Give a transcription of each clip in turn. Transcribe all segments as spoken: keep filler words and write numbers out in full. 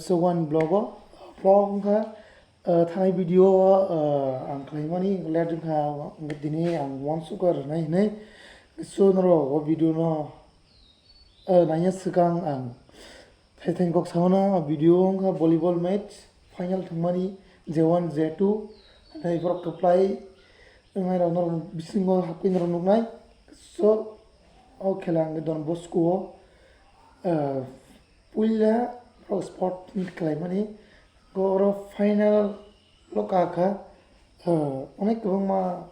So one vlog o, vlog wngkha, uh, thanai video o, uh, ang khlaimani let wngkha, tini ang uansukha rwnai hinwi. So norok o video no, uh, naina swkang ang thai thai kok sao na, o video wngkha volleyball match final thwngmani, J one J two, hathai borok kwplai wngnai rok norok bisingo hapwi norok nuknai. So o khela ang Don Bosco o, uh, puila borok sport meet khlaimani, oro final o kakha, uh, onek kwbangma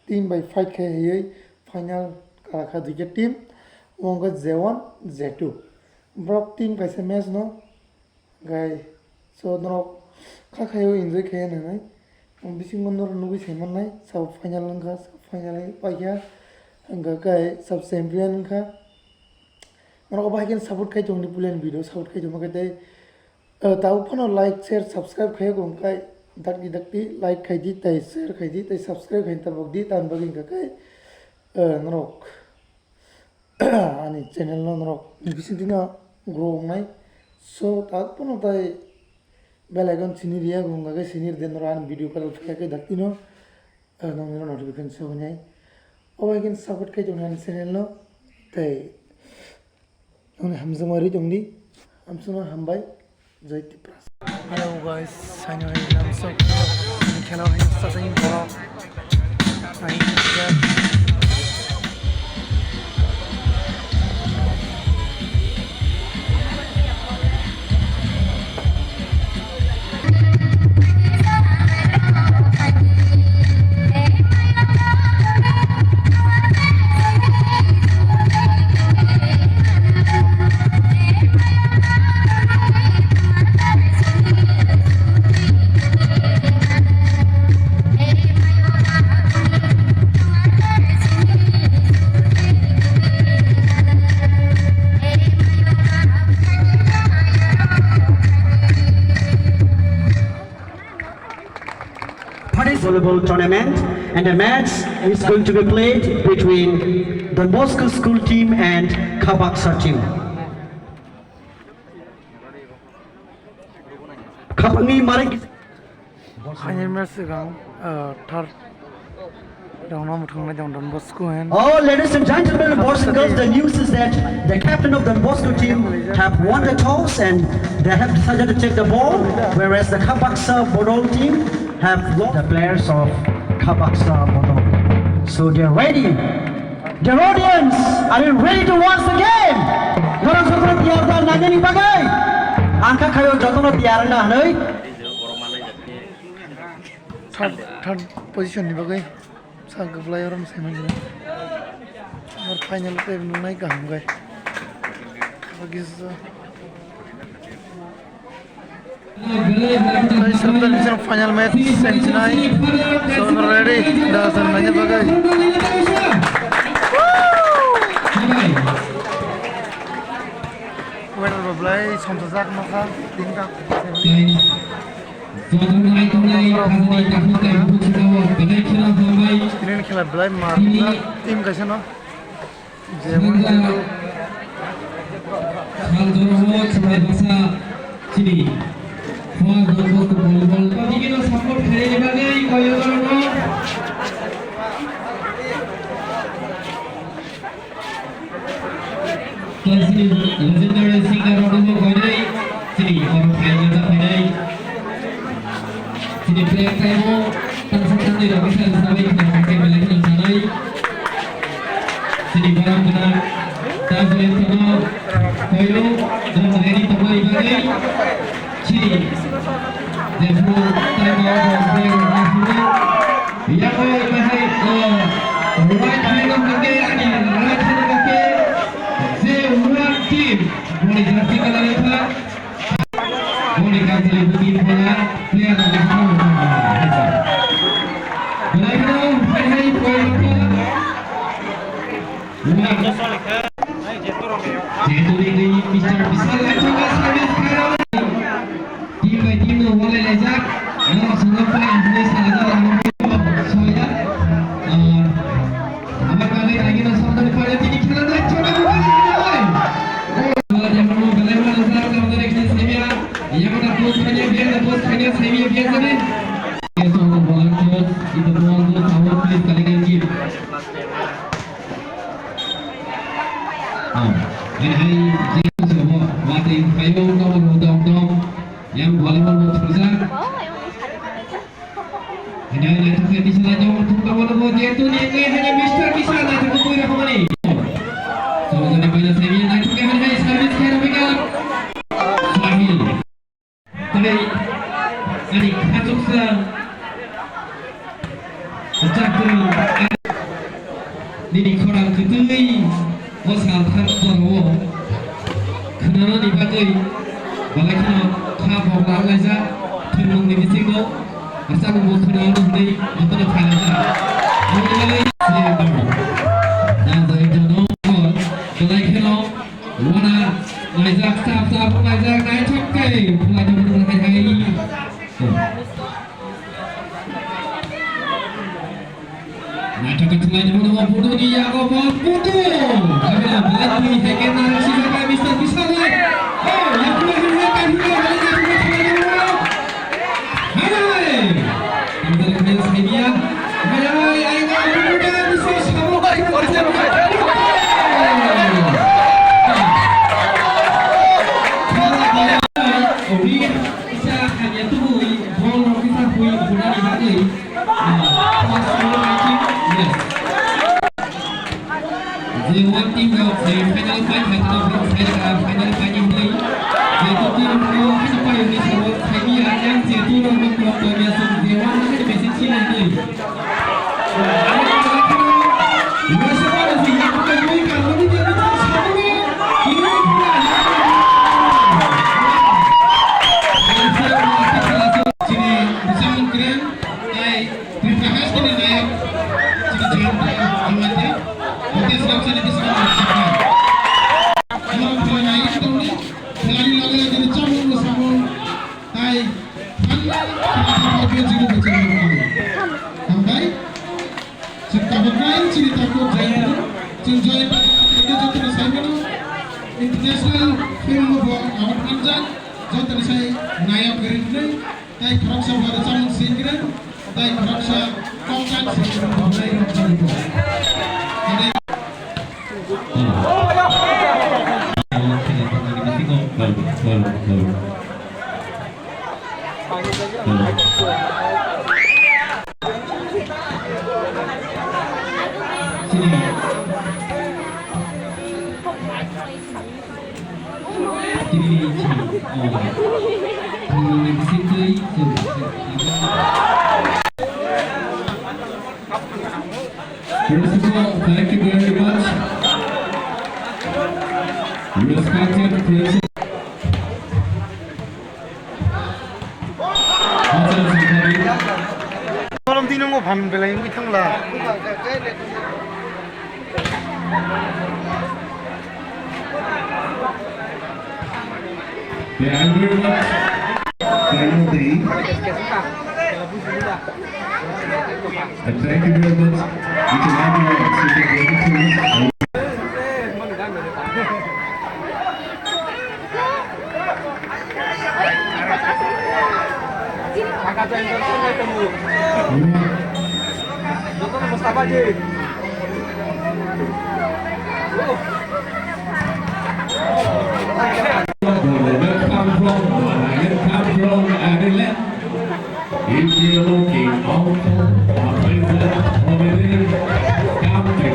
team bai fight khai hiwi final kakha duita team, omo wngkha J one J two. Borok team kaisa match no, guys, so norok kha khaio enjoy khai hinwi. Bisingo norok nugwi sai mannai, sub final wngkha, sub final paikha, hwnkha khe sub champion wngkha. Norok obo hai khe support khai tongdi, puila ni video support khai tongma khe tei, uh, tabuk phano like, share, subscribe khai wngkha, dakti dakti like khai di, tei share khai di, tei subscribe khai tabuk di, tamni bagwi wngkha khe, uh, norok ani channel no norok bisingtwi no grow wngnai. So tabuk phano tei bell icon sini riya, wngkha khe sini rwdi norok ani video kwtal phaiya khe dakti no, uh, nokni notification se hwnwi. Obo hai khe support khai tongdi ani channel no, tei nokni hamjakma ri tongdi, hamsano hambai, Jai Tiprasa. Hello guys, saino hai hamsok khela hai sa tei borok. Hai. Paris volleyball tournament, and the match is going to be played between Don Bosco school team and Khabaksa team. Khabakni marik. Final match swkang, uh, third round o mwthangmani Don Bosco and Oh, ladies and gentlemen, boys and girls, the news is that the captain of Don Bosco team have won the toss and they have decided to take the ball, whereas the Khabaksa Bodol team have lost. The players of Khabaksa Bodol. So they're ready. Dear audience, are you ready to watch the game? Norok jotono tiyar da nainani bagwi? Ang kha khayo jotono tiyar wngna hwnwi. Third, third position ni bagwi sa kwplai oro mwsai manya. Ar final tei nungnai kaham gai. Bagwi sa. Tei sabda ni bising final match semi final. So, ready? Da san nanya bagwi. Weather bo belai somsajak nokha, tingkang. Tini khela belai ma team kaisa no. Sal jora o chwrai basa chini. First Don Bosco volleyball. Tini no support khaini bagwi koyok no. Tei chini legendary singer rok no koinai chini oro phaina da phainai. Chini play time o tangsa tangni rok kisa rwchapwi khna khe belai kheno chanai. Chini borok gwnang ta jai phano koyo jong ready tongmani bagwi chini jephru time out rok play rok ma phuru. Yago bahai, uh, right hand of the game, right hand of the game. J one team, boni jersey colour wngkha. Boni kanjali bwtwi phola, player rok ni bwkhao wngkha. Belai kheno hai hai poi wngkha. Jehetu nini Mister Bisal Laithaka service khairok. Team by team no walai laijak. Norok swngo point hwnwi salajak ang soya. Ah, aboni bagwi agino samtani phaio tini khela dai chona bukai. Oh, belai walai jak, belai walai jak, belai jak. Yes, all the volunteers in the ball, those who please collect and give. Oh, and hai, James, what in Kayo, no, no, no, no. Yang volleyball mo thurjak. Hai, hai, naithok khe bisa naithok, thung tamo no bo, jehetu ni, hai, hai, Mister Bisa, naithok khe pui rokmani. Tamo jani paina sai, naithok khe, hai, hai, service khe, Robika. Sahil. Tei ani khachuksa kwchak kwrwi nini khorang kwtwi o sal thang borao khwnanani bagwi belai kheno kha bok lar laijak, thwngmungni bisingo rwchapmungbo khwnanani hwnwi jotono phai laijak. Aboni bagwi Sri Dharma. Najai jano belai kheno Wana, naijak, sap, sap, naijak, naithok khe, phunaino phunuk hai hai. Oh. Naithok khe thwnglaini bono, Budu ni yago bol, Budu! Abela, belai twi hai khe narwk sijak hai, Mister Bisal hai. Oh, yakung hai hai, hai hai, belai naithok khe thwnglaini bono. Hai hai! Ang tadi kena saya dia. Hai hai, ayo, ayo, ayo, ayo, ayo, ayo. Ori, isa hanya tuh, bol, bisa hui, guna di mana? Ah, pas, yes. Je one team rok semi final pai thai to bro, final pai ni hwnwi. Je two team rok haino pai hwnwi sabo, semi ya yang je two rok rok rok to ya song je one haino message sini hwnwi. Chini Bisang Kren, tai Tripura High School ni nayok, chini Jayanta Jamatia, Baptist Rokchani Bisang Rokchani. Amo phalai nai tongni, phalani loge loge ni chamung bo samung, tai phalna, phalna, phalna, jini bo chamung. Hambai, chini tabuk nai, chini tabuk Jayanta, chini Jayanta, chini Jayanta, chini Jayanta, international film bo award manjak, joto ni sai nayok rinai. Tai khoroksa bo rwchapmung singkre, tai khoroksa kokchang singkre bo nai rok chalibo. Ade. Sini. First of all, thank you very much. Respected friends. Korom tini mo phan belai wngwi thangla. Thank you very much. Final day. And thank you very much. Each and everyone, sitting very close. Come from, come from Ireland. If you're looking out for a place that's prominent, come to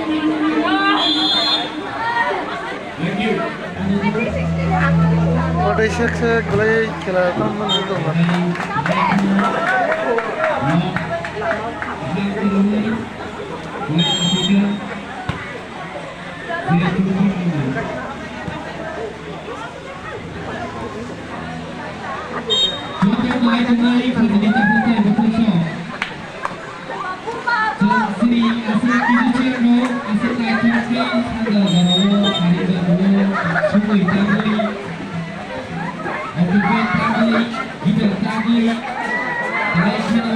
Thank you. Kotai sek sek belai khela tongmani tongla. Joto nai tongnai phaini tongthai bwkhak song. Chwng chini aswk kisu chair no aswk naithok khe sanja jorao kariba rwo songwi tangwi, occupy tangwi, guitar tangwi, belai kheno